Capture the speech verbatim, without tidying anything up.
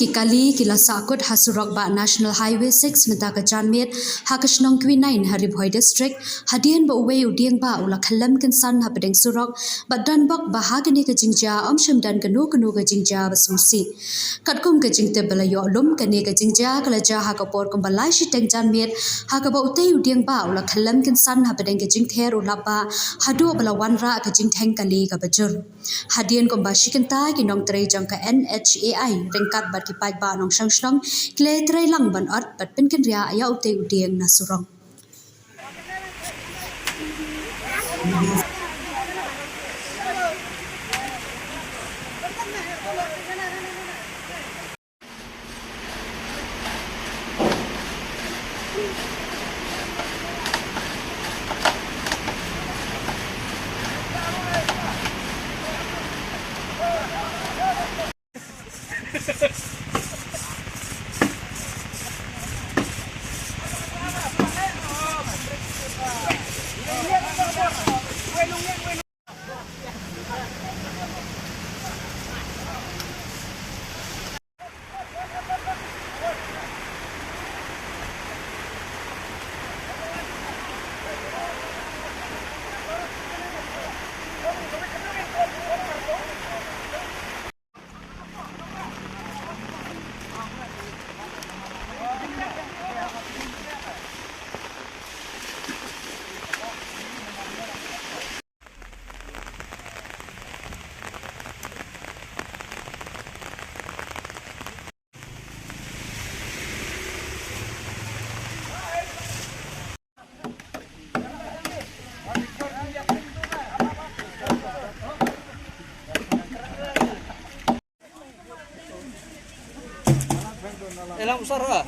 Ki kali ki la sahkut ha surok bah National Highway six mynta ka janmiet ha ka shnong Kwinain ha Ri Bhoi District, hadien ba uwei u diengbah u la khyllem kynsan hapdeng surok bad donbok ba ha kane ka jingjia ym shym don kano kano ka jingjia ba sngewsih. Katkum ka jingtip ba la ïoh lum, kane ka jingjia ka la jia ha ka por kumba lai shiteng janmiet ha kaba utei u diengbah u la khyllem kynsan hapdeng ka jingther u lapbah haduh ba la wanrah ka jingtheng kali kaba jur. Hadien kumba shi kynta ki nongtrei jong ka N H A I ryngkat bad ki paidbah nongshong shnong ki la trei lang ban ot bad pynkynriah ïa utei u dieng na surok. Elang usar ha.